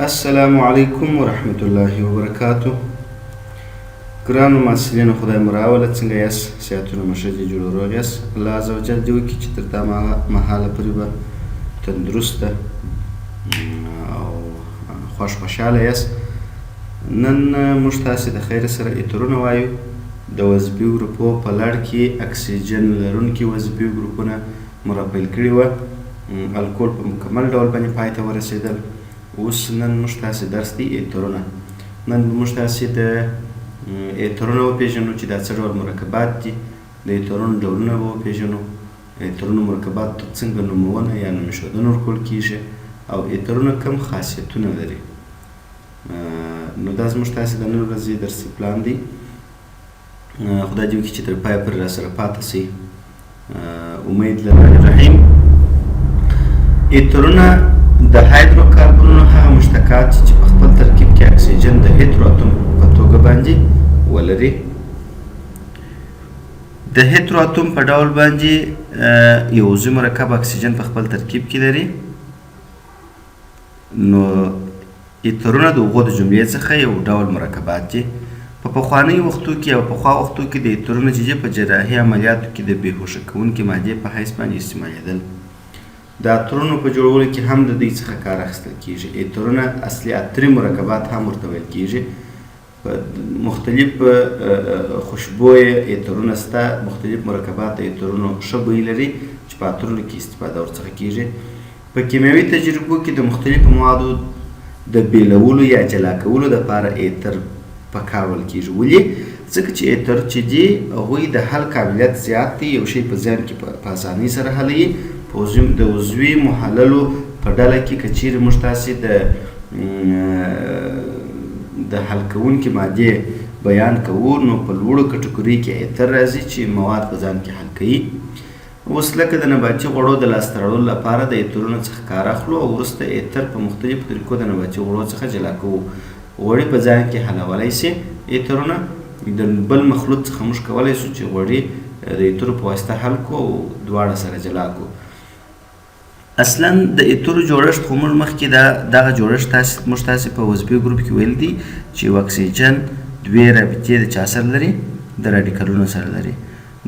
السلام علیکم ورحمت الله وبرکاته. ګرانو محصلینو، خدای مو راوله. څنګه یاست؟ صحتونه مو ښه دي؟ جوړ روغ یاست؟ الله عز وجل دې وکړي چې تر دا مهاله پورې به تندرسته او خوښ خوشحاله یاست. نن موږ تاسې د خیر سره ایترونه وایو. د وظیفي ګروپو په لړ کې اکسیجن لرونکي وظیفي ګروپونه مو راپیل کړي وه. الکول په مکمل ډول باندې پای ته ورسېدل. اوس نن موږ تاسې درس دی ایترونه. نن به موږ تاسې د ایترونه وپېژنو چې دا څه ډول مرکبات دي. د ایترونو ډولونه به وپېژنو، ایترونو مرکباتو ته څنګه نومونه یا نومښودنه ورکول کیږي او ایترونه کوم خاصیتونه لري. نو دا زموږ تاسې د نن ورځې درسي پلان دی. خدای دې وکړي چې تر پایه پورې راسره پاتې شئ. امید لرم. رحیم ایترونه د هایدروکاربنونو هغه مشتقات چې په خپل ترکیب کې اکسیجن د هیترو اتوم په توګه باندې ولري. د هیترو اتوم په ډول باندې یو عضوي مرکب اکسیجن په خپل ترکیب کې لري. نو ایترونه د هغو د جملې څخه یو ډول مرکبات دي. په پخوانیو وختو کې او پخوا وختو کې د ایترونو ججې په جراحي عملیاتو کې د بېهوښه کوونکې مادې په حیث باندې استعمالېدل. د عطرونو په جوړولو کې هم د دوی څخه کار اخیستل کیږي. ایترونه اصلي عطري مرکبات هم ورته ویل کیږي. په مختلف خوشبویه ایترونه سته، مختلف مرکبات د ایترونو ښه بوی لري چې په عطرونو کې استفاده ورڅخه کیږي. په کیمیاوي تجربو کې د مختلفو موادو د بیلولو یا جلا کولو دپاره ایتر په کار وړل کیږي. ولې؟ ځکه چې ایتر چې دي هغوی د حل قابلیت زیات دی، یو شی په ذهن کې په اسانۍ سره حلوي. په د عضوي محللو په ډله کې که چیرې موږ تاسې د حل کوونکې مادې بیان کوو نو په لوړو کټګورۍ کې ایتر راځي چې مواد په ځان کې حل کوي. اوس لکه د نباتي غوړو د لاسته راوړلو لپاره د ایترونو څخه کار اخلو او وروسته ایتر په مختلفو طریقو د نباتي غوړو څخه جلا کوو. غوړي په ځان کې حلولای شي ایترونه. د بل مخلوط څخه موږ کولای شو چې غوړي د ایترو په واسطه حل کړو او دواړه سره جلا کړو. اصلا د ایترو جوړښت خو موږ مخکې دا دغه جوړښت تاسې موږ تاسې په وظیفي ګروپ کې ویل دي چې یو اکسیجن دوې رابطې د چا سره لري؟ د راډیکلونو سره لري.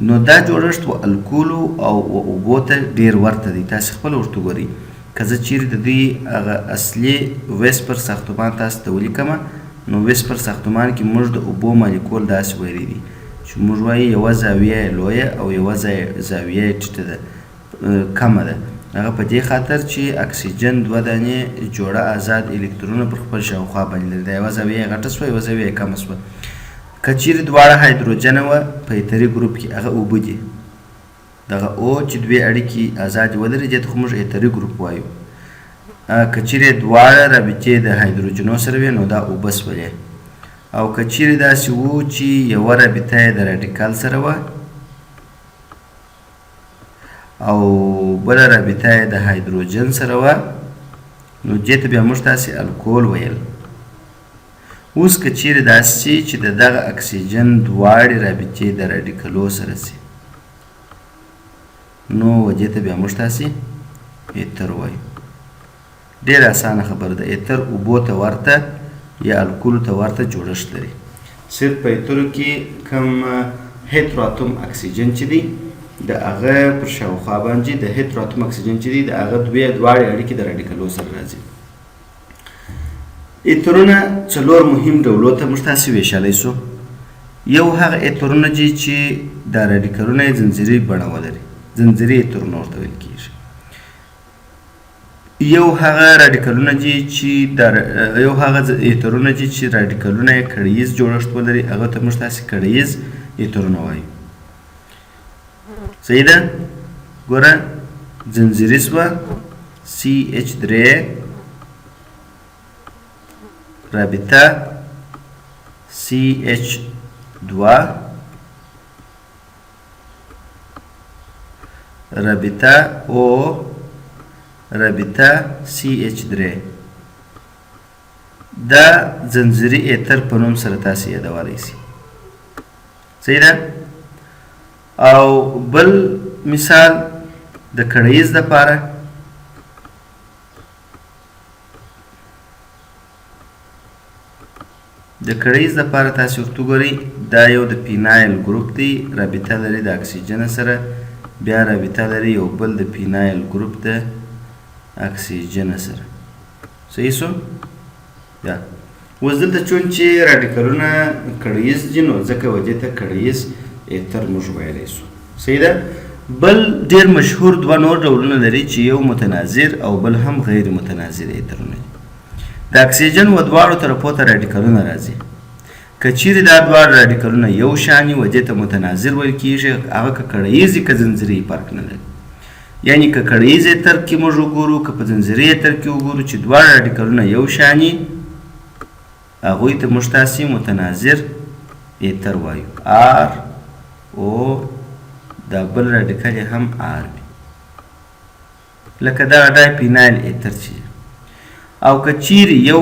نو دا جوړښت و الکولو او و اوبو ته ډیر ورته دی. تاسې خپله ورته وګورئ. که زه چیرې د دوی هغه اصلي ویسپر ساختمان تاسې ته ولیکم نو ویسپر ساختمان کې موږ د اوبو مالیکول داسې ویلی دی چې موږ وایو یوه زاویه یې لویه او یوه زاویه یې ټیټه ده، کمه ده. هغه په دې خاطر چې اکسیجن دوه دانې جوړه ازاد الکترونونه پر خپل شاوخوا باندې لري. دا یوه زاویه یې غټه شوه، یوه زاویه یې کمه شوه. که چیرې دواړه هایدروجنه وه په ایتري ګروپ کې هغه اوبه دي. دغه او چې دوې اړیکې ازادې ولري دې ته خو موږ ایتري ګروپ وایو. که چیرې دواړه رابطې د هایدروجنو سره وي نو دا اوبه شولې. او که چیرې داسې وو چې یوه رابطه یې د راډیکال سره وه او بله رابطه یې د هایدروجن سره وه نو دې ته بیا موږ تاسې الکول ویل. اوس که چیرې داسې شي چې د دغه اکسیجن دواړې رابطې د راډیکلو سره شي نو دې ته بیا موږ تاسې ایتر وایو. ډېره اسانه خبره ده، ایتر اوبو ته ورته یا الکولو ته ورته جوړښت لري. صرف په ایترو کې کوم هیترو اتوم اکسیجن چې دی د هغه پر شاوخوا باندې د هیترو اتوم اکسیجن چې دی د هغه دوې دواړې اړیکې د راډیکلو سره راځي. ایترونه څلور مهم ډولو ته موږ تاسې ویشلی شو. یو هغه ایترونه دي چې دا راډیکلونه یې ځنځیري بڼه ولري، ځنځیري ایترونه ورته ویل کیږي. یو هغه راډیکلونه دي چې د یو هغه ایترونه دي چې راډیکلونه یې کړییز جوړښت ولري، هغه ته موږ تاسې کړییز ایترونه وایو. صحیح ده؟ ګوره ځنځیري سوه سی اچ درې رابطه سی اچ دوه رابطه او رابطه سی اچ درې. دا ځنځیري ایتر په نوم سره تاسې یادولی شئ. صحیح ده؟ او بل مثال د کړییز دپاره د کړیز لپاره تاسو ورته وګورئ، دا یو د فینایل ګروپ دی، رابطه لري د اکسیجن سره، بیا رابطه لري یو بل د فینایل ګروپ د اکسیجن سره. صحیح سو؟ بیا اوس دلته چون چې راډیکلونه کړیز دي نو ځکه وجې ته کړیز ایتر موږ ویلی سو. صحیح ده؟ بل ډیر مشهور دوه نور ډولونه لري چې یو متناظر او بل هم غیر متناظر ایترونه دي. د اکسیجن و دواړو طرفو ته راډیکلونه راځي. که چیرې دا دواړه راډیکلونه یو شان وي و دې ته متناظر ویل کیږي، هغه که کړییز که ځنځیري فرق نه لري. یعنی که کړییز ایتر کې موږ وګورو که په ځنځیري ایتر کې وګورو چې دواړه راډیکلونه یو شان وي هغوی ته موږ تاسې متناظر ایتر وایو. آر او دا بل راډیکل یې هم آر وي، لکه دغه ډای پینایل ایتر چې. او که چیرې یو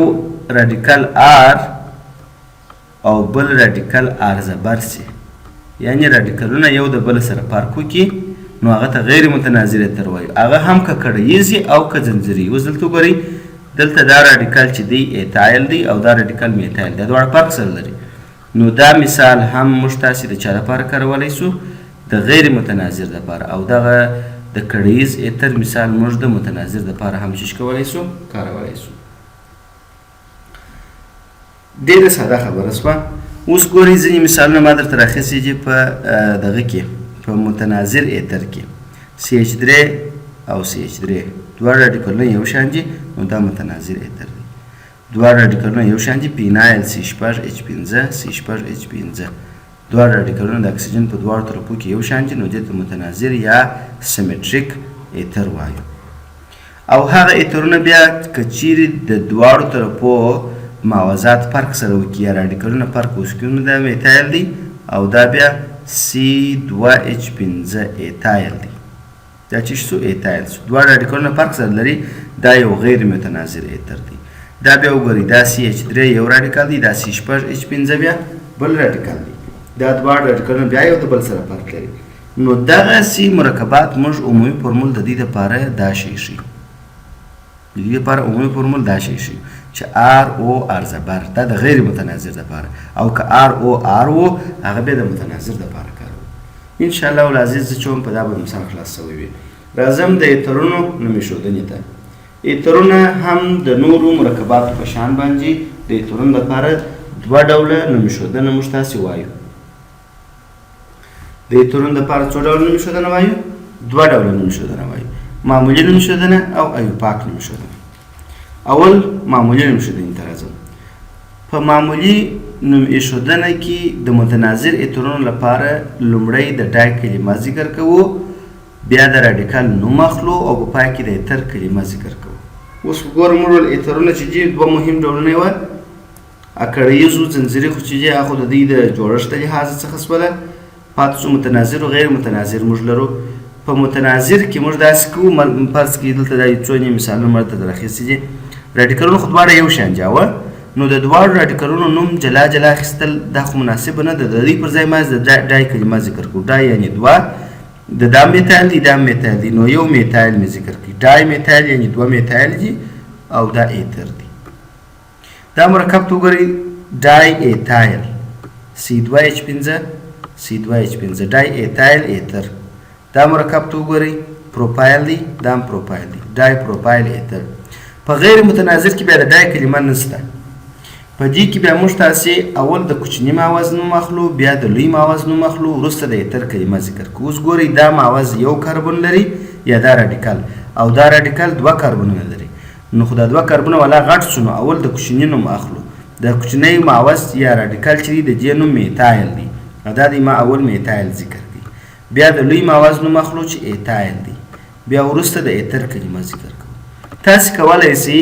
راډیکل آر او بل راډیکل آر زبر سي، یعنی راډیکلونه یو د بل سره فرق وکړي، نو هغه ته غیر متناظر ایتر وایو، هغه هم که کړییز او که ځنځیري. اوس دلته وګورئ، دلته دا راډیکل چې دی ایتایل دی او دا راډیکل میتایل دی، دواړه فرق سره لري. نو دا مثال هم موږ تاسې د چا لپاره کارولی سو؟ د غیر متناظر لپاره. او دغه د کړییز ایتر مثال موږ د متناظر لپاره هم چیش کولی سو؟ کارولی سو. ډېره ساده خبره سوه. اوس ګورئ ځینې مثالونه ما درته راخیستي دي په دغه کې، په متناظر ایتر کې سی اچ درې او سی اچ درې دواړه راډیکلونه یو شان دي، نو دا متناظر ایتر دی. دواړه راډیکلونه یو شان دي، فینایل سی شپږ اچ پنځه سی شپږ اچ پنځه، دواړه راډیکلونه د اکسیجن په دواړو طرفو کې یو شان دي، نو دې ته متناظر یا سیمټریک ایتر وایو. او هغه ایترونه بیا که چیرې د دواړو طرفو معوضات فرق سره وکړي یا راډیکلونه فرق وکړي، نو دا میتایل دی او دا بیا سی دوه اچ پنځه ایتایل دی. دا چې سو؟ ایتایل سو. دواړه راډیکلونه فرق سره لري، دا یو غیر متناظر ایتر دی. دا بیا وګورئ، دا سی اچ درې یو راډیکل دی، دا سی شپږ اچ پنځه بیا بل راډیکل دی، دا دواړه راډیکلونه بیا یو د بل سره فرق لري. نو دغسې مرکبات موږ عمومي فورمول د دې لپاره دا شی ښیي، د دې لپاره عمومي فورمول دا شی ښیي چې آر او آر زبر، دا د غیر متناظر لپاره، او که آر او آر و هغه بیا د متناظر لپاره کاروو. ان شاء الله العزیز زه چې وم په دا به مثال خلاص سوی وي. راځم د ایترونو نوم ایښودنې ته. ایترونه هم د نورو مرکباتو په شان باندې د ایترونو لپاره دوه ډوله نوم ایښودنه موږ تاسې وایو. د ایترونو لپاره څو ډوله نوم ایښودنه وایو؟ دوه ډوله نوم ایښودنه وایو، معمولي نوم ایښودنه او ایوپاک نوم ایښودنه. اول معمولي نوم ایښودنې ته راځم. په معمولي نوم ایښودنه کې د متناظر ایترونو لپاره لومړی د ډای کلمه ذکر کوو، بیا د راډیکل نوم اخلو او په پای کې د ایتر کلمه ذکر کوو. اوس وګوره موږ ول ایترونه چې دي دوه مهم ډولونه یې وه، اکړییزو ځنځیري خو چې دي هغه خو د دوی د جوړښت له لحاظه څخه سوله، پاتې شو متناظر او غیر متناظر موږ لرو. په متناظر کې موږ داسې کوو، فرض کړئ دلته دا یو څو نیم مثالونه ما درته راخیستي دي. راډیکلونه خو دواړه یو شان دي، نو د دواړو راډیکلونو نوم جلا جلا اخیستل دا خو مناسبه نه ده. د دوی پر ځای ما د ډای کلمه ذکر کړو. ډای یعنې دوه، د دا میتایل دی دا میتایل دی، نو یو میتایل مې ذکر کړي. ډای میتایل یعنې دوه میتایل دي او دا ایتر دی. دا مرکب ته وګورئ، ډای ایتایل سی دوه اچ پنځه سی دوه اچ پنځه، ډای ایتایل ایتر. دا مرکب ته وګورئ، پروپایل دی، دا هم پروپایل دی، ډای پروپایل ایتر. په غیر متناظر کې بیا د ډای کلمه نشته. په دې کې بیا موږ تاسې اول د کوچني معوض نوم اخلو، بیا د لوی معوض نوم اخلو، وروسته د ایتر کلمه ذکر کوو. اوس ګورئ دا معوض یو کاربن لري یا دا راډیکل، او دا راډیکل دوه کاربنونه لري، نو خو دا دوه کاربنه والا غټ سو، نو اول د کوچني نوم اخلو. د کوچنی معوض یا راډیکل چې دی د دې نوم میتایل دی، او دا دی ما اول میتایل ذکر کړي. بیا د لوی معوض نوم اخلو چې ایتایل دی، بیا وروسته د ایتر کلمه ذکر کوو. تاسې کولی سئ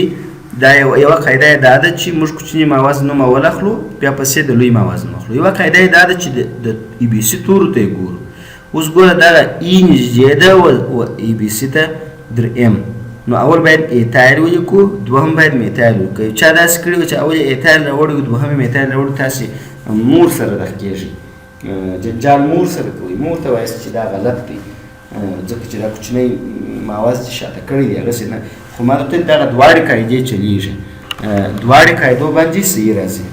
دا یوه قاعده یې دا ده چې موږ کوچني معوض نوم اول اخلو، بیا پسې د لوی معوض نوم اخلو. یوه قاعده یې دا ده چې د ای بي سي تورو ته یې ګورو. اوس ګوره دغه ای نږدې ده و ای بي سي ته در ام، نو اول باید ایتایل ولیکو، دوهم باید میتایل ولیکو. چا داسې کړي وو چې اول یې ایتایل راوړی و، دوهم یې میتایل راوړی، تاسې مور سره دغه کېږئ، جنجال مور سره کوئ، مور ته وایاست چې دا غلط دی، ځکه چې دا کوچنی معوض چې شاته کړی دی هغسې نه. خو ما درته دغه دواړې قاعدې چلیږي، دواړې قاعدو باندې صحیح راځي.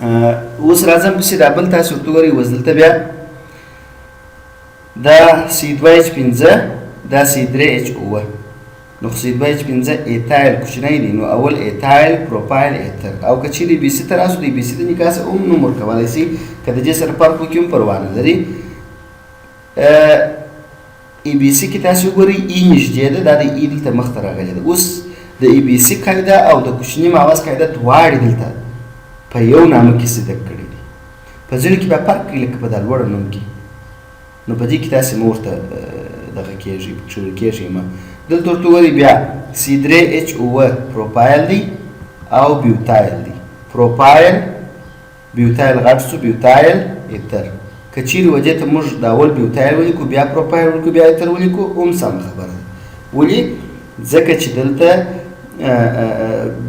اوس راځم پسې دا بل تاسو ورته وګورئ. اوس دلته بیا دا سی دوه اچ پنځه، دا سی درې اچ اووه. نو خو سی دوه اچ پنځه ایتایل کوچنی دی، نو اول ایتایل پروپایل ایتر. او که چیرې بي سي ته راسو، د بي سي د نکاح سره هم نوم ورکولی سي، که د دې سره فرق وکړي هم پروا نه لري. ای بي سي کې تاسو وګورئ، ای نږدې ده، دا د ای دلته مخته راغلې ده. اوس د ای بي سي قاعده او د کوچني ماوز قاعده دواړې دلته په یو نامه کې صدق کړي دي. په ځینو کې بیا فرق کوي، لکه په دا لوړه نوم کې، نو په دې کې تاسې مه ورته دغه کېږئ، پکښې ورکېږئ مه. دلته ورته وګورئ بیا سی درې اچ اووه پروپایل دی او بیوتایل دی. پروپایل بیوتایل غټ سو، بیوتایل ایتر. که چیرې و دې ته موږ د اول بیوتایل ولیکو، بیا پروپایل ولیکو، بیا ایتر ولیکو، هم سمه خبره ده. ولې؟ ځکه چې دلته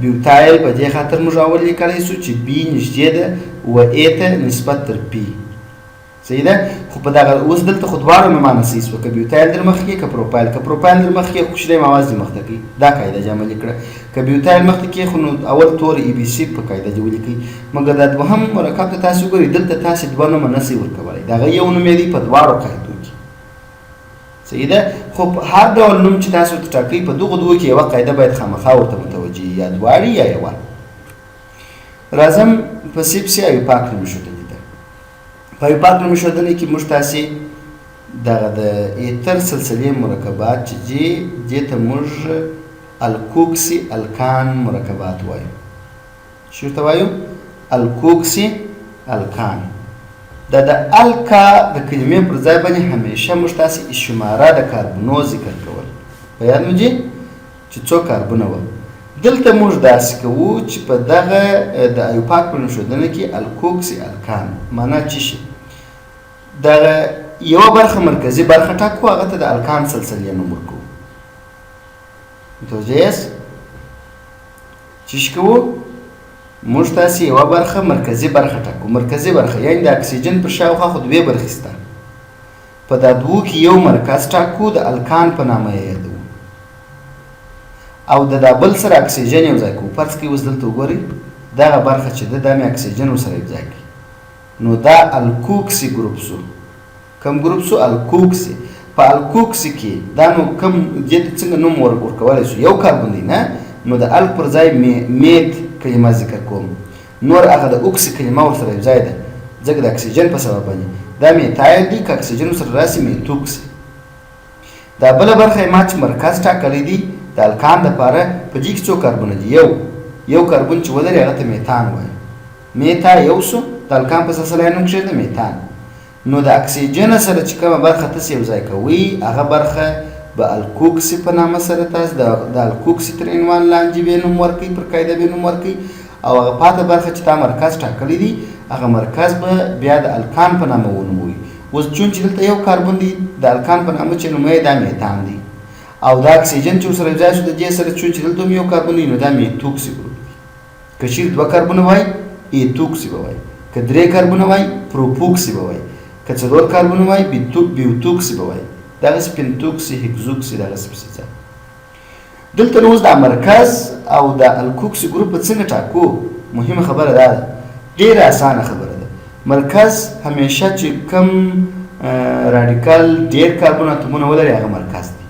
بیوتایل په دې خاطر موږ اول لیکلی سو چې بی نږدې ده و ای ته نسبت تر پی. صحیح ده. خو په دغه اوس دلته خو دواړه نومانه صحیح سوه، که بیوتایل در مخکې که پروپایل. که پروپایل در مخکې خو کوچنی ماواز دې مخته کوي، دا قاعده دې عملي کړه. که بیوتایل مخته کې خو نو اول تور ای بي سي په قاعده دې ولیکئ. مګر دا دوهم مرکب ته تاسې وګورئ، دلته تاسې دوه نومه نه سئ ورکولی، دغه یو نوم یې دی په دواړو قاعدو کې. صحیح ده. خو هر ډول نوم چې تاسو ورته ټاکئ، په دغو دوو کې یوه قاعده باید خامخا ورته متوجه، یا دواړې یا یوه. راځم پسې پسې ایوپاک نوم ښودنې ته. په ایوپاک نوم ښودنې کې موږ تاسې دغه د ایتر سلسلې مرکبات چې دي، دې ته موږ الکوکسي الکان مرکبات وایو. چې ورته وایو الکوکسي الکان. دا د الکا د کلمې پر ځای باندې همیشه موږ تاسې شماره د کاربونو ذکر کول. په یاد مو دي چې څو کاربونه وه. دلته موږ داسې کوو چې په دغه د ایوپاک په نومښودنه کې الکوکسي الکان معنا چی شي، دغه یوه برخه مرکزي برخه ټاکو، هغه ته د الکان سلسلې نوم ورکوو. متوجه یاست؟ چی شي کوو؟ موږ تاسې یوه برخه مرکزي برخه ټاکو. مرکزي برخه یعنې د اکسیجن پر شاوخوا خو دوې برخې شته، په دا دوو کې یو مرکز ټاکو، د الکان په نامه یې یادوو، او د دا بل سره اکسیجن یو ځای کوو. فرض کړئ اوس دلته وګورئ، دغه برخه چې ده، دا مې اکسیجن ورسره یو ځای کړي، نو دا الکوکسي ګروپ سو. کوم ګروپ سو؟ الکوکسي. په الکوکسي کې دا نو کوم دې ته څنګه نوم ورکولی سو؟ یو کاربن دی نه، نو د الک پر ځای میت کلمه ذکر کوم، نور هغه د اوکسي کلمه ورسره یو ځای ده، ځکه د اکسیجن په سبب باندې دا میتایل دی، که اکسیجن ورسره راسي میتوکسي. دا بله برخه یې ما چې مرکز ټاکلی دی د الکان دپاره، په دې کې څو کاربونه دي؟ یو یو کاربون چې ولري هغه ته میتان وایي. میتا یو سو، د الکان په سلسله یې نوم کښېږده میتان. نو د اکسیجن سره چې کومه برخه تاسې یو ځای کوئ، هغه برخه به الکوکسي په نامه سره تاسې د الکوکسي تر عنوان لاندې به نوم ورکوي، پر قاعده به نوم ورکوي، او هغه پاته برخه چې تا مرکز ټاکلی دی، هغه مرکز به بیا د الکان په نامه ونوموي. اوس چون چې دلته یو کاربن دی، د الکان په نامه چې نوموي دا میتان دی، او دا اکسیجن چې ورسره یو ځای شو د دې سره چون چې دلته هم یو کاربن دی، نو دا میتوکسي ګروپ دی. که چیرې دوه کاربونه وای ایتوکسي به وای، که درې کاربونه وای پروپوکسي به وای، که څلور کاربونه وای بیوتوکسي به وای، دغسې پنتوکسي، هکزوکسي، دغسې پسې ځه. دلته نو اوس دا مرکز او دا الکوکسي ګروپ به څنګه ټاکو؟ مهمه خبره دا ده، ډېره اسانه خبره ده. مرکز همیشه چې کم رادیکال ډېر کاربن اتومونه ولري هغه مرکز دی،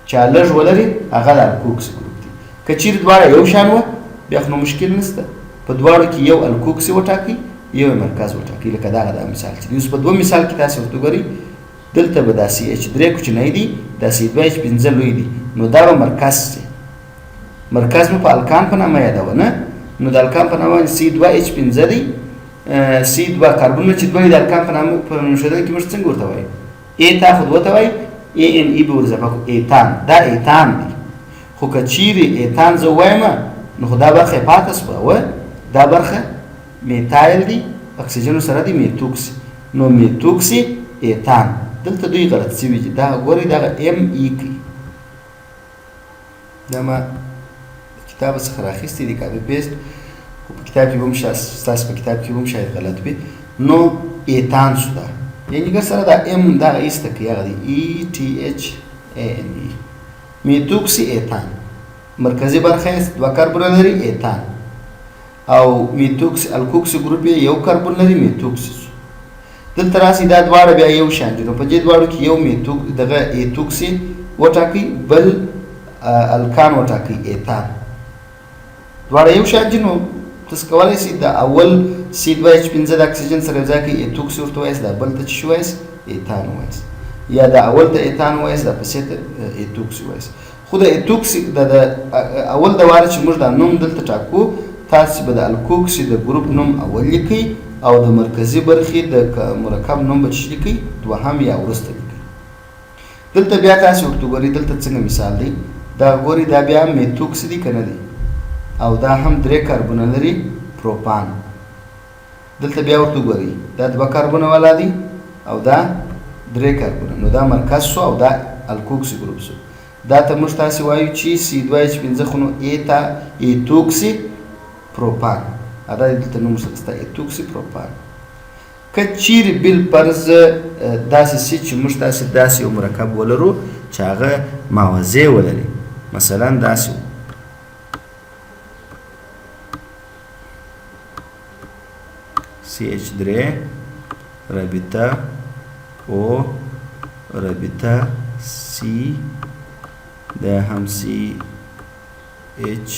چې لږ ولري هغه د الکوکسي ګروپ دی. که چیرې دواړه یو شان وه بیا خو نو مشکل نشته، په دواړو کې یو الکوکسي وټاکئ، یو یې مرکز وټاکئ. لکه دغه دا مثال چې دی، اوس په دوه مثال کې تاسې ورته وګورئ، دلته به دا سی اچ درې کوچنی دی، دا سی دوه اچ پنځه لوی دی، نو دا به مرکز شي. مرکز مو په الکان په نامه یادوه نه، نو د الکان په نامه باندې سی دوه اچ پنځه دی، سی دوه کاربنونه چې دوه د الکان په نامه په نومښودنه کې موږ څنګه ورته وایو؟ ایتا خو دوه ته وایي، ای ان ای به ور اضافه کړو، ایتان، دا ایتان دی. خو که چیرې ایتان زه ووایم نو خو دا برخه یې پاته شوه، وه دا برخه میتایل دی، اکسیجن سره دی میتوکسي، نو میتوکسي ایتان. دلته دوی غلط شوي دي، دا ګورئ دغه ام ای کوي، دا ما کتاب څخه راخیستی دی کاپي پیسټ، خو په کتاب کې به هم ستاسو په کتاب کې به هم شاید غلط وي. نو ایتان شو دا، یعنې که سره دا ام دغه ایسته کوي، هغه دی ای ټي اچ ای ان ای، میتوکسي ایتان. مرکزي برخه یې دوه کاربونه لري ایتان، او میتوکسي الکوکسي ګروپ یې یو کاربن لري، میتوکسي سو. دلته راسي دا دواړه بیا یو شان دي، نو په دې دواړو کې یو میتوک دغه ایتوکسي وټاکئ، بل الکان وټاکئ ایتان. دواړه یو شان دي، نو تاسو کولای شئ د اول سی دوه اچ پنځه د اکسیجن سره یو ځای کړئ، ایتوکسي ورته وایاست، دا بل ته څه شي وایاست؟ ایتان وایاست، یا د اول ته ایتان وایاست، دا پسې ته ایتوکسي وایاست. خو د ایتوکسي د اول د واره چې موږ دا نوم دلته ټاکو، تاسې به د الکوکسي د ګروپ نوم اول لیکئ او د مرکزي برخې د مرکب نوم به چې لیکئ دوهم یا وروسته لیکئ. دلته بیا تاسې ورته ګورئ، دلته څنګه مثال دی، دا ګورئ دا بیا میتوکسي دی که نه دی، او دا هم درې کاربونه لري پروپان. دلته بیا ورته ګورئ، دا دوه کاربونه والا دی او دا درې کاربونه، نو دا مرکز سو او دا الکوکسي ګروپ سو. دا ته موږ تاسې وایو چې سی دوه اچ پنځه خو نو ایتا ایتوکسي پروپان، دا دلته نوم سره سته ایتوکسي پروپان. که چیرې بل فرض داسې سي چې موږ تاسې داسې یو مرکب ولرو چې هغه معوضې ولري، مثلا داسې سی اچ درې رابطه او رابطه سی، دا هم سی اچ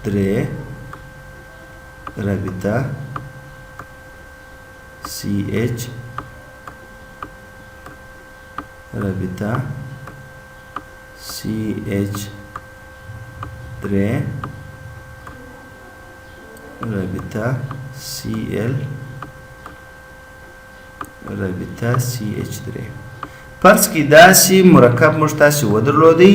درې رابطه سی اچ رابطه سی اچ درې رابطه سی ال رابطه سی اچ درې. فرض کې داسې مرکب موږ تاسې ودرلودی،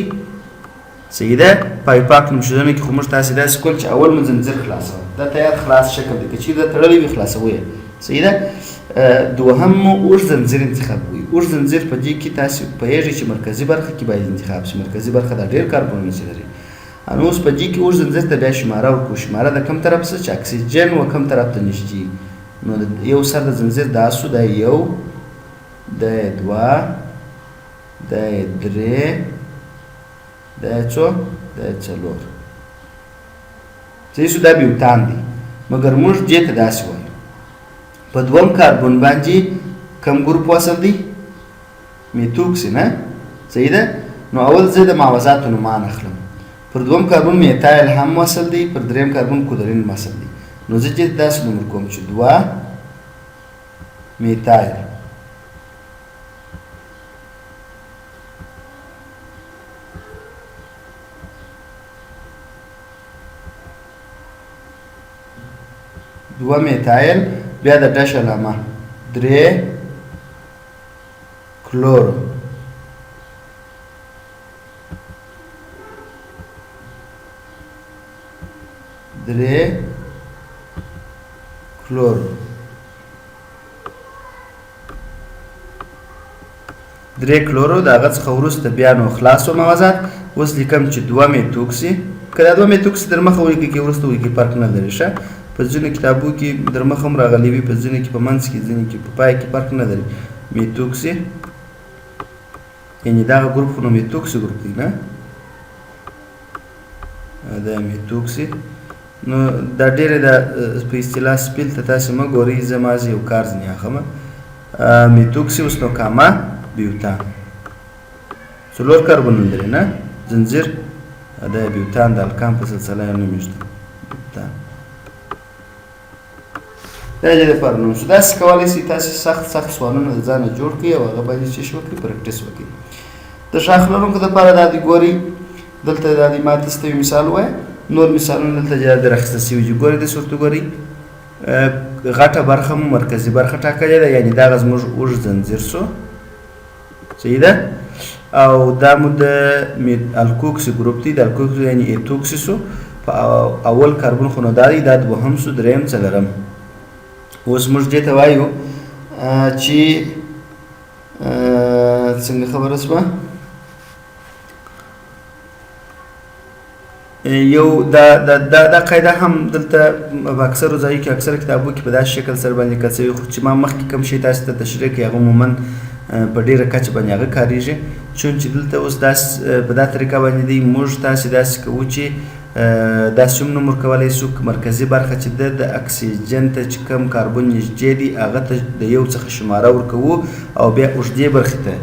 صحیح ده؟ په پاک نوم شدنه کې خو موږ تاسې داسې کول چې اول مو زنځیر خلاصوه، دا تیار خلاص شکل دی، که چیرې دا تړلی وي خلاصوي یې، صحیح ده؟ دوهم مو اوږد زنځیر انتخابوي. اوږد زنځیر په دې کې تاسې پوهېږئ چې مرکزي برخه کې باید انتخاب شي، مرکزي برخه دا ډېر کاربنونه چې لري. نو اوس په دې کې اوږد زنځیر ته بیا شماره ورکړو، شماره د کوم طرف څخه چې اکسیجن و کوم طرف ته نږدې، نو یو سر د زنځیر دا سو، دا یو، دا یې دوه، دا یې درې، دا یې څو، دا یې څلور. صحیح سو، دا بیوتان دی. مګر موږ دې ته داسې وایو، په دوم کاربن باندې کم ګروپ وصل دی؟ میتوکسي نه، صحیح ده؟ نو اول زه د معوضاتو نومان اخلم. پر دوم کاربن میتایل هم وصل دی، پر دریم کاربن کلورین وصل دی. نو زه دې ته داسې نوم ورکوم چې دوه میتایل دوه میتایل، بیا د ډش علامه درې کلورو درې کلورو درې کلورو. د هغه څخه وروسته بیا نو خلاص سو موازات. اوس لیکم چې دوه میتوکسي، که دا دوه میتوکسي در مخه ولیکي که وروسته ولیکي فرق نه لري. ښه، په ځینو کتابو کې در مخه هم راغلي وي، په ځینو کې په منځ کې، ځینو کې په پای کې، فرق نه لري. میتوکسي یعنی دغه ګروپ خو نو میتوکسي ګروپ دی نه، دا میتوکسي. نو دا ډېره د په اصطلاح سپیل ته تاسې مه ګورئ، زه مازې یو کار ځینې اخلم. میتوکسي اوس نو کامه بیوتان څلور کاربنونه لري نه، زنځیر دا بیوتان د الکان په سلسله یې نوم ایږدم بیوتان. دا دې لپاره نوم شو. داسې کولی شئ تاسې سخت سخت سوالونه د ځانه جوړ کړئ او هغه باندې څه شي وکړئ، پریکټیس وکړئ. د شاخ لرونکو دپاره دا دی ګورئ، دلته دا دی ما تاسو ته یو مثال ووایه، نور مثالونه دلته جلا در اخیستل شوي دي. ګورئ داسې ورته ګورئ، غټه برخه مو مرکزي برخه ټاکلې ده، یعنې دغه زموږ اوږد زنځیر شو، صحیح ده؟ او دا مو د الکوکسي ګروپ دی، د الکوکسي یعنې ایتوکسي شو. په اول کاربن خو نو دا دی، دا دوهم شو، دریم، څلورم. اوس موږ دې ته وایو چې څنګه خبره شوه، یو دا دا دا, دا قاعده هم دلته په اکثرو ځایو کې اکثره کتابو کې په داسې شکل سره باندې لیکل شوی، خو چې ما مخکې کوم شی تاسو ته تشریح کړي هغه عموما په ډېره کچه باندې هغه کارېږي. چون چې دلته اوس داس په دا طریقه باندې دی، موږ تاسې داسې کوو چې داسې هم نوم ورکولی سو، که مرکزي برخه چې ده د اکسیجن ته چې کوم کاربن نږدې دی هغه ته د یو څخه شماره ورکوو او بیا اوږدې برخې ته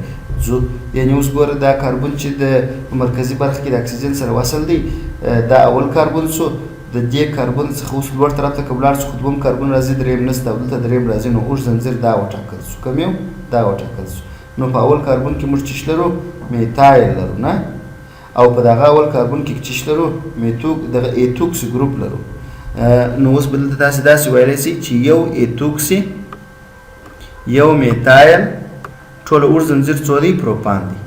ځو. یعنې اوس ګوره دا کاربن چې د په مرکزي برخه کې د اکسیجن سره وصل دی، دا اول کاربن سو، د دې کاربن څخه اوس لوړ طرف ته که ولاړ سو خو دوم کاربن راځي، دریم نشته او دلته دریم راځي، نو اوږد زنځیر دا وټاکل سو، کوم یو دا وټاکل سو. نو په اول کاربن کې موږ چش لرو؟ میتایل لرو نه، او په دغه اول کاربن کې چش لرو؟ میتوک دغه ایتوکس ګروپ لرو. نو اوس به دلته تاسې داسې ویلی سئ چې یو ایتوکسي یو میتایل ټول اوږد زنځیر څو دی؟ پروپان دی.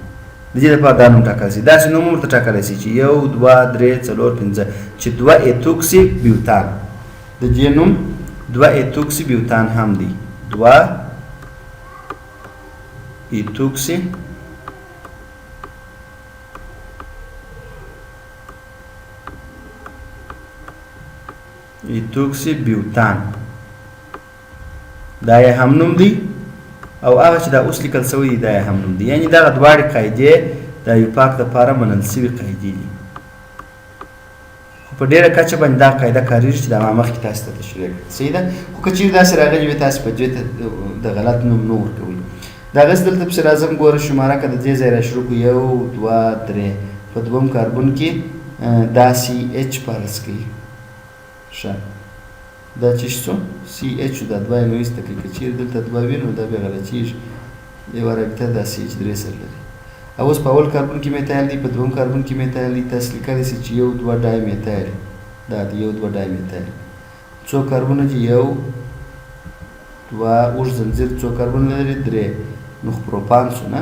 د دې لپاره دا نوم ټاکل سي، داسې نوم هم ورته ټاکلی سي چې یو دوه درې څلور پنځه، چې دوه ایتوکسي بیوتان، د دې نوم دوه ایتوکسي بیوتان هم دی، دوه ایتوکسي ایتوکسي بیوتان، دا یې هم نوم دی، او هغه چې دا اوس لیکل سوی دی دا یې هم نوم دی. یعنې دغه دواړې قاعدې د ایوپاک دپاره منل سوي قاعدې دي، خو په ډېره کچه باندې دا قاعده کارېږي چې دا ما مخکې تاسې ته تشریح کړه، صحیح ده. خو که چېرې داسې راغلي وي تاسې په دې ته د غلط نوم نه ورکوئ. دا غس دلته پسې راځم، ګوره شماره که د دې ځای را شروع کړو یو دوه درې، په دوم کاربن کې دا سی اچ فرض کړئ، ښه دا چې شو سی اچ، دا دوه یې نو ایسته کړئ، که چېرې دلته دوه وي نو دا بیا غلطېږي، یوه رابطه دا سی اچ درې سره لري. او اوس په اول کاربن کې میتایل دی، په دوم کاربن کې میتایل دی، تاسې لیکلی سئ چې یو دوه ډای میتایل، دا دی یو دوه ډای میتایل، څو کاربونه دي؟ یو دوه، اوږد زنځیر څو کاربونه لري؟ درې، نو خو پروپان سو نه،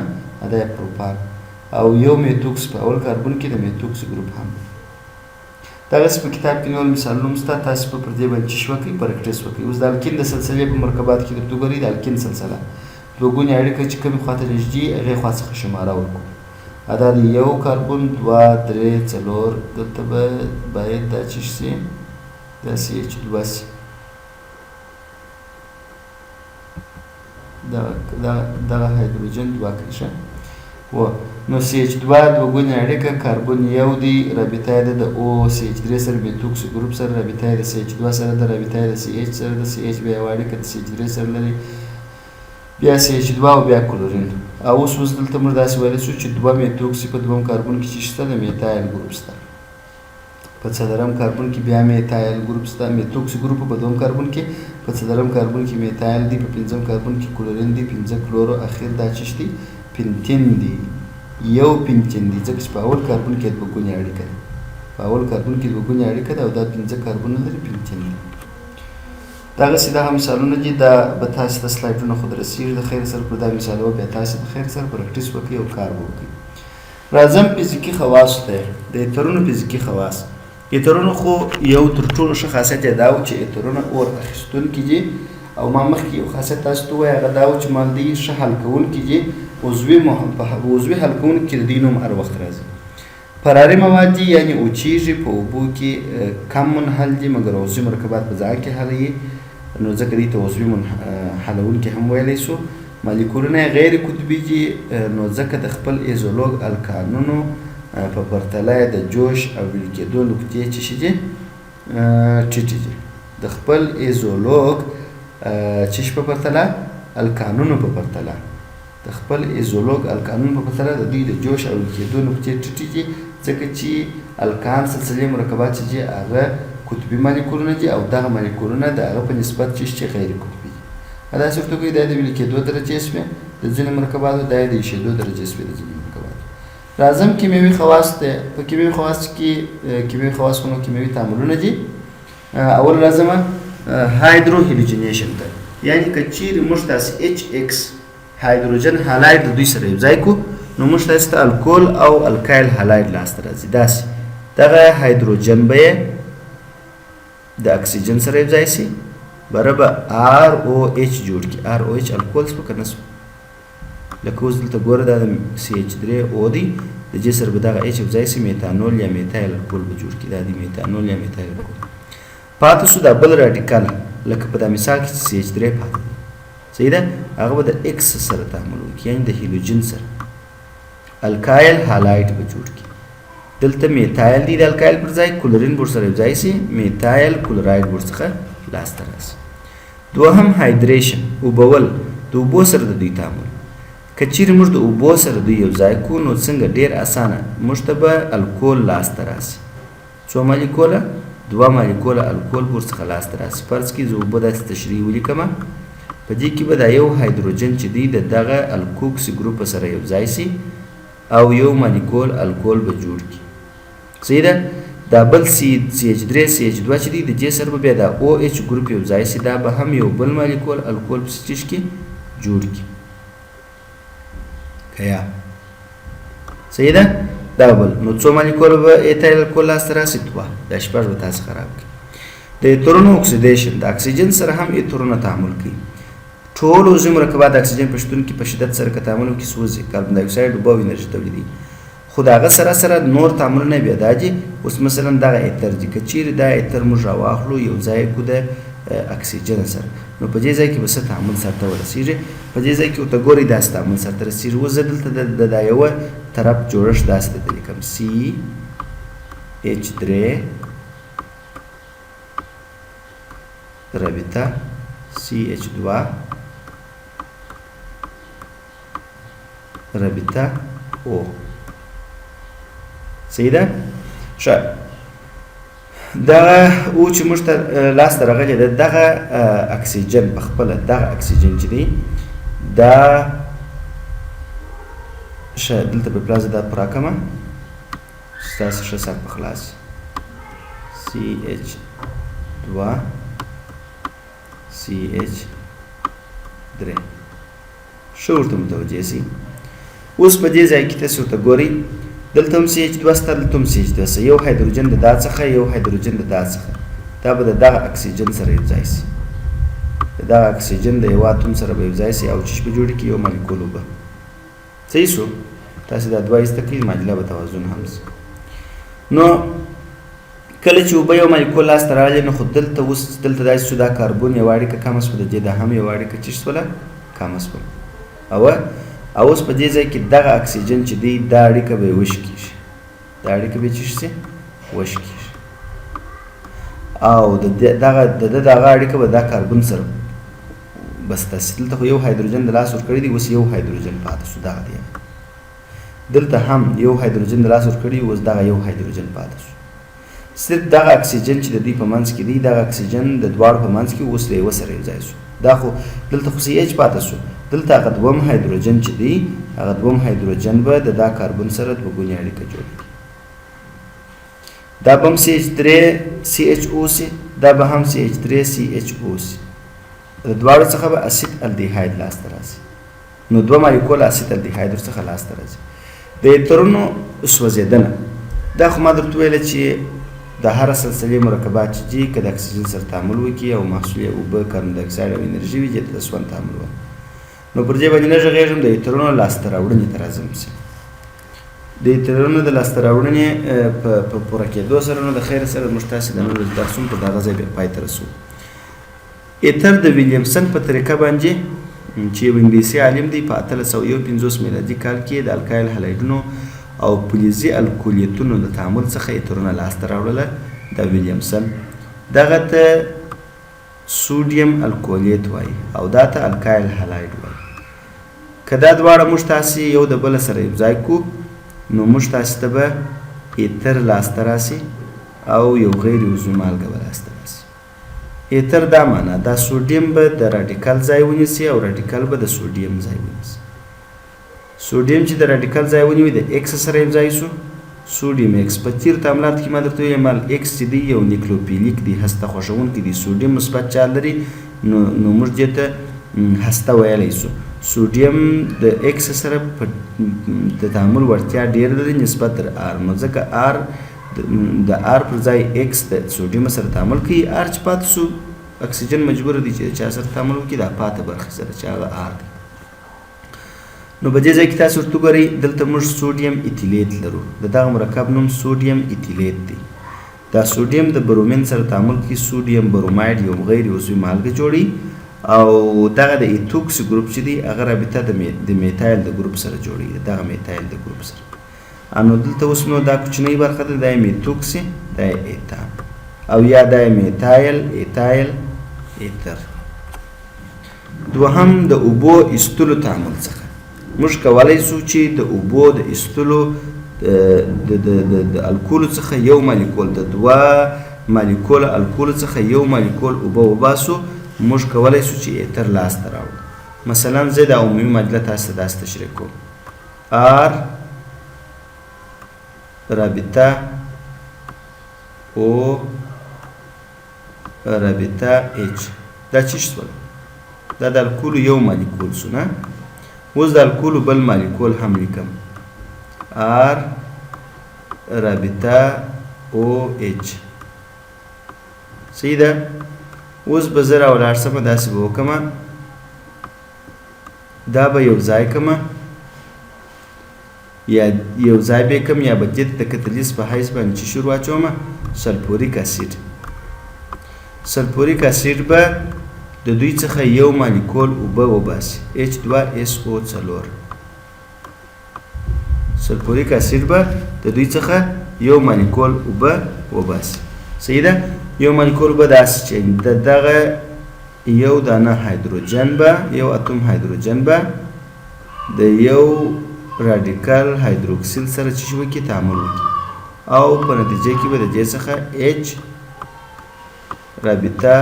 دا یې پروپان، او یو میتوکس په اول کاربن کې د میتوکس ګروپ هم دی. دغسې په کتاب کې نور مثالونه هم شته، تاسې به پر دې باندې چش وکړئ، پرکټیس وکړئ. اوس د الکین د سلسلې په مرکباتو کې درته وګورئ، د الکین سلسله دوه ګونې اړیکه چې کومې خوا ته نږدې هغې خوا څخه شماره ورکړو. دا دی یو کاربن دوه درې څلور، دلته به باید دا چش سي، دا سي اچ دوه سي، دغه هایدروجن دوه کړي، ښه و. نو سی اچ دوه دوه ګونې اړیکه، کاربن یو دی، رابطه یې ده د او سی اچ درې سره، میتوکس ګروپ سره رابطه یې د سی اچ دوه سره ده، رابطه یې د سی اچ سره ده، سی اچ بیا یوه اړیکه د سی اچ درې سره لري، بیا سی اچ دوه او بیا کلورین. او اوس اوس دلته موږ داسې ویلی شو چې دوه میتوکسي په دوم کاربن کې چې شته د میتایل ګروپ شته، په څلورم کاربن کې بیا میتایل ګروپ شته، میتوکسي ګروپ په دوم کاربن کې، په څلورم کاربن کې میتایل دی، په پنځم کاربن کې کلورین دی، پنځه کلورو، اخر دا چې دی پنتین دی، یو پنتین دی، ځکه چې په اول کاربن کې دوه ګونې اړیکه ده، په اول کاربن کې دوه ګونې اړیکه ده او دا پنځه کاربنونه لري، پنتین دی. دغسې دغه مثالونه دي، دا به تاسې ته سلایډونه خو درسېږي د خیر سره، پر دا مثالونه بیا تاسې د خیر سره پرکټیس وکړئ او کار به وکړئ. راځم فزیکي خواصو ته، د ایترونو فزیکي خواص. ایترونو خو یو تر ټولو ښه خاصیت یې دا و چې ایترونه اور اخیستونکي دي، او ما مخکې یو خاصیت تاسو ته ووایه، هغه دا و چې مال دوی ښه حل کوونکي دي، په عضوي حل کوونکي کې د دوی نوم هر وخت راځي. فراري مواد دي، یعنې اوچېږي، په اوبو کې کم منحل دي، مګر عضوي مرکبات په ځان کې حلوي، نو ځکه دوی ته عضوي حلوونکي هم ویلی سو. مالیکولونه یې غیر قطبي دي، نو ځکه د خپل ایزولوګ الکانونو په پرتله یې د جوش او ویل کېدو نقطې چې شي دي ټیټې دي، د خپل ایزولوګ چش په پرتله، الکانونو په پرتله، د خپل ایزولوګ الکانونو په پرتله د دوی د جوش او ویل کېدو نقطې ټیټې دي، ځکه چې الکان سلسلې مرکبات چې دي هغه قطبي مالیکولونه دي او دغه مالیکولونه د هغه په نسبت چې شي غیر قطبي دي. داسې ورته وګورئ، دا د ویل کېدو درجې شوې د ځینو مرکباتو، دا د ایشېدو درجې شوې د ځینو مرکباتو. راځم کیمیاوي خواص ته. په کیمیاوي خواص کې کیمیاوي خواص خو نو کیمیاوي تعاملونه دي. اول راځم هایدرو هیلوجینیشن ته، یعنې که چیرې موږ تاسې اچ ایکس هایدروجن هالایډ د دوی سره یو ځای کړو، نو موږ تاسې ته الکول او الکایل هالایډ لاسته راځي. داسې دغه هایدروجن به یې د اکسیجن سره یو ځای سي، بره به آر او اچ جوړ کړي. آر او اچ الکول سو که نه سو؟ لکه اوس دلته ګوره دا د سی اچ درې او دی، د دې سره به دغه اچ یو ځای سي، میتانول یا میتایل الکول به جوړ کړي. دا دی میتانول یا میتایل الکول. پاتې سو دا بل راډیکل، لکه په دا مثال کې چې سی اچ درې پاتې دی، صحیح ده، هغه به د ایکس سره تعامل وکړي، یعنې د هیلوجن سره الکایل هالایډ به جوړ کړي. دلته میتایل دی د الکایل پر ځای کلورین به ورسره یو ځای سي، میتایل کلوراید به ورڅخه لاسته راسي. دوهم هایدریشن، اوبول، د اوبو سره د دوی تعامل. که چیرې موږ د اوبو سره دوی یو ځای کړو نو څنګه؟ ډیر اسانه، موږ ته به الکول لاسته راسي. څو مالیکوله؟ دوه مالیکوله الکول به ورڅخه لاسته راسي. فرض کړئ زه اوبه داسې تشریح ولیکم، په دې کې به دا یو هایدروجن چې دی د دغه الکوکسي ګروپ سره یو ځای سي او یو مالیکول الکول به جوړ کړي. صحیح ده؟ دا بل سی اچ درې سی اچ دوه چې دی د دې سره به بیا دا او اچ ګروپ یو ځای سي، دا به هم یو بل مالیکول الکول په څه کې جوړ کړي. که یا صحیح ده؟ دا بل نو څو مالیکول به ایتایل الکول لاسته راسي؟ دوه. دا شپږ به تاسو خراب کړي. د ایترونو اکسیدیشن، د اکسیجن سره هم ایترونه تعامل کوي. ټول عضوي مرکبات د اکسیجن په شتون کې په شدت سره که تعامل وکړي سوځي، کاربن ډای اکساید اوبه او انرژي تولیدوي. خو د هغه سره سره نور تعاملونه بیا دا دي. اوس مثلا دغه ایتر دي، که چیرې دا ایتر موږ راواخلو یو ځای کړو د اکسیجن سره، نو په دې ځای کې به څه تعامل سرته ورسیږي؟ په دې ځای کې ورته ګورئ داسې تعامل سرته رسیږي. اوس زه دلته د دا یوه طرف جوړښت داسې درته لیکم، سی اچ درې رابطه سی اچ دوه رابطه او. صحیح ده؟ ښه، دغه او چې موږ ته لاسته راغلی ده، دغه اکسیجن په خپله، دغه اکسیجن چې دی دا ښه دلته په پلازه دا پوره کړم ستاسو ښه سر په خلاص، سی اچ دوه سی اچ درې. ښه ورته متوجه سئ. اوس په دې ځای کې تاسو ورته ګورئ، دلته هم سی اچ دوه سته، دلته هم سی اچ دوه سته، یو هایدروجن د دا څخه، یو هایدروجن د دا څخه، دا به د دغه اکسیجن سره یو ځای سي، د دغه اکسیجن د یو اتوم سره به یو ځای سي او چیش به جوړ کړي؟ یو مالیکول اوبه. صحیح سو؟ تاسې دا دوه ایسته کړئ، معادله به توازن هم سي. نو کله چې اوبه یو مالیکول لاسته راغلې، نو خو دلته اوس دلته داسې سو، دا کاربون یوه اړیکه کمه سوه، د دې دا هم یوه اړیکه چیش سوله؟ کمه سوه. او اوس په دې ځای کې دغه اکسیجن چې دی دا اړیکه به یې وشکېږي، دا اړیکه به یې چیش سي؟ وشکېږي، او د دغه د ده دغه اړیکه به دا کاربون سره بسته سي. دلته خو یو هایدروجن د لاس ورکړی دی، اوس یو هایدروجن پاتې سو، دغه دی. دلته هم یو هایدروجن د لاس ورکړی، اوس دغه یو هایدروجن پاتې سو. صرف دغه اکسیجن چې د دوی په منځ کې دی، دغه اکسیجن د دواړو په منځ کې اوس له یوه سره یو ځای سو. دا خو دلته خو سی اچ پاتې سو، دلته هغه دوم هایدروجن چې دی، هغه دوم هایدروجن به د دا کاربن سره دوه ګونې اړیکه جوړه کړي. دا به هم سی اچ درې سی اچ او سي، دا به هم سی اچ درې سی اچ او سي، د دواړو څخه به اسید الدیهاید لاسته راځي. نو دوه مالیکوله اسید الدیهاید ورڅخه لاسته راځي. د ایترونو سوځېدنه، دا خو ما درته وویله چې د هر سلسلې مرکبات چې دي که د اکسیجن سره تعامل وکړي او محصول یې اوبه، کاربن ډای اکساید او انرژي وي، دې ته د سون تعامل وایي. نو پر دې باندې نه غږېږم، د ایترونو لاسته راوړنې ته راځم. د ایترونو د لاسته راوړنې په پوره کېدو سره نو د خیر سره موږ تاسې د نن ورځې درس هم پر دغه ځای بیا پای ته رسوو. ایتر د ویلیمسن په طریقه باندې چې یو انګلیسي عالم دی، په 1851 میلادي کال کې د الکایل هلایډونو او فلزي الکولیتونو د تعامل څخه ایترونه لاسته راوړله. د ویلیمسن دغه ته سوډیم الکولیت وایي او دا ته الکایل هلایډ وایي. که دا دواړه موږ تاسې یو د بله سره یو ځای کړو نو موږ تاسې ته به ایتر لاسته راسي او یو غیر عضوي مالګه به لاسته راسي. ایتر دا معنا، دا سوډیم به د راډیکل ځای ونیسي او راډیکل به د سوډیم ځای ونیسي. سوډیم چې د راډیکل ځای ونیوي د ایکس سره یو ځای سو، سوډیم ایکس. په تیر تعاملات کې ما درته ویل مال ایکس چې دی یو نیکلوفیلیک دی، هسته خوښوونکی دی، سوډیم مثبت چارج لري، نو موږ دې ته هسته ویلی سو. سوډیم د ایکس سره په د تعامل وړتیا ډېره لري نسبت تر آر، نو ځکه آر د آر پر ځای ایکس د سوډیم سره تعامل کوي. آر چې پاتې سو اکسیجن مجبور دی چې چا سره تعامل وکړي، دا پاتې برخې سره چې هغه آر دی. نو په دې ځای کې تاسو ورته وګورئ، دلته موږ سوډیم ایتیلیت لرو، د دغه مرکب نوم سوډیم ایتیلیت دی. دا سوډیم د برومین سره تعامل کوي، سوډیم بروماید یو غیر عضوي مالګه جوړوي، او دغه د ایتوکسي ګروپ چې دی هغه رابطه د میتایل د ګروپ سره جوړوي، دغه میتایل د ګروپ سره. نو دلته اوس نو دا کوچنۍ برخه ده، دا یې میتوکسي، دا یې ایتان، او یا دا یې میتایل ایتایل ایتر. دوهم د اوبو ایستلو تعامل څخه موږ کولی شو چې د اوبو د ایستلو د الکولو څخه یو مالیکول، د دوه مالیکول الکولو څخه یو مالیکول اوبه وباسو، موږ کولی شو چې ایتر لاسته راوړو. مثلا زه دا عمومي معادله تاسو ته داسې تشریح کوم: آر رابطه او رابطه اچ، دا څه شول؟ دا د الکولو یو مالیکول سو نه. اوس د الکولو بل مالیکول هم لیکم، آر رابطه او اچ. صحیح ده. اوس به زه راولاړ سم، داسې به وکړم، دا به یو ځای کړم، یا یو ځای به کم، یا به دې ته د کتلیز په حیث باندې چې شور واچوم سلفوریک اسید. سلفوریک اسید به د دوی څخه یو مالیکول اوبه وباسي، H2SO4. سلفوریک اسید به د دوی څخه یو مالیکول اوبه وباسي. صحیح ده. یو مالیکول اوبه داسې چې د دغه یو دانه هایدروجن به، یو اتوم هایدروجن به د یو رادیکال هایدروکسیل سره چې وکړي، تعامل وکړي، او په نتیجه کې به د دې څخه H رابطه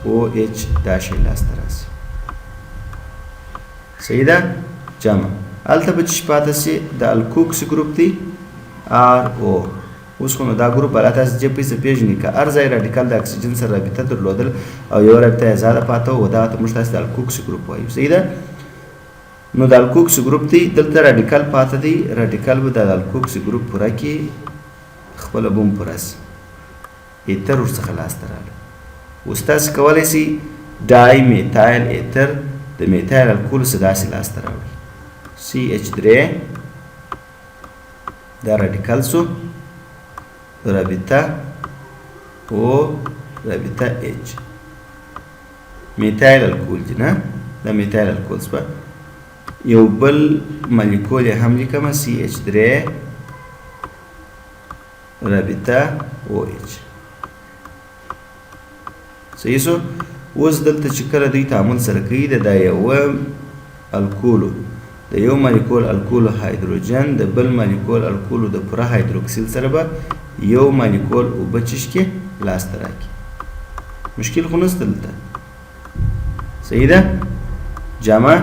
OH دا شی لاسته راسي. صحیح ده. جمع هلته به چې پاته سي د الکوکس ګروپ دی آر او. اوس خو نو دا ګروپ بالا تاسو چې پیسې پیژنئ، که هر ځای رادیکال د اکسیجن سره رابطه درلودل او یو رابطه یې ازاده پاته وه، دغه ته موږ تاسو د الکوکس ګروپ وایو. صحیح ده. نو د الکوکس ګروپ دی، دلته رادیکال پاته دی، رادیکال به د الکوکس ګروپ پوره کړي، خپله به هم پوره سي، ایتر ورڅخه لاسته راغله. اوس تاسو کولی شئ ډای میتایل ایتر د میتایل الکول څخه داسې لاسته راوړئ، سی اچ درې دا رادیکال سو، رابطه او رابطه اچ، میتایل الکول دی نه، دا میتایل الکول سوه. یو بل مالیکول یې هم لیکم، سی اچ درې رابطه او اچ. صحیح سو. اوس دلته چې کله دوی تعامل سره کوي، د دا یوه الکولو د یو مالیکول الکولو هایدروجن د بل مالیکول الکولو د پوره هایدروکسیل سره به یو مالیکول اوبه چشکې لاسته راکړي. مشکل خو نشته دلته. صحیح ده. جمع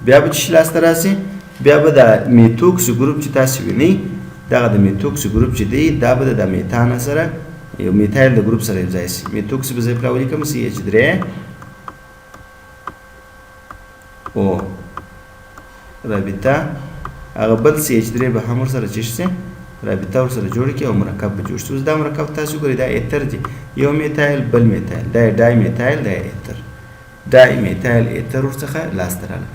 بیا به چې لاسته راسي، بیا به د میتوکس ګروپ چې تاسو وینئ، دغه د میتوکس ګروپ چې دی، دا به د میتان سره یو میتایل د ګروپ سره یو ځای سي. میتوکس به زه پرې ولیکم سی اچ درې او رابطه، هغه بل سی اچ درې به هم ورسره چې شي رابطه ورسره جوړ کړي او مرکب به جوړ شي. اوس دا مرکب تاسو ګورئ، دا ایتر دی، یو میتایل بل میتایل، دا ډای میتایل، دا ایتر، ډای میتایل ایتر ورڅخه لاسته راغله.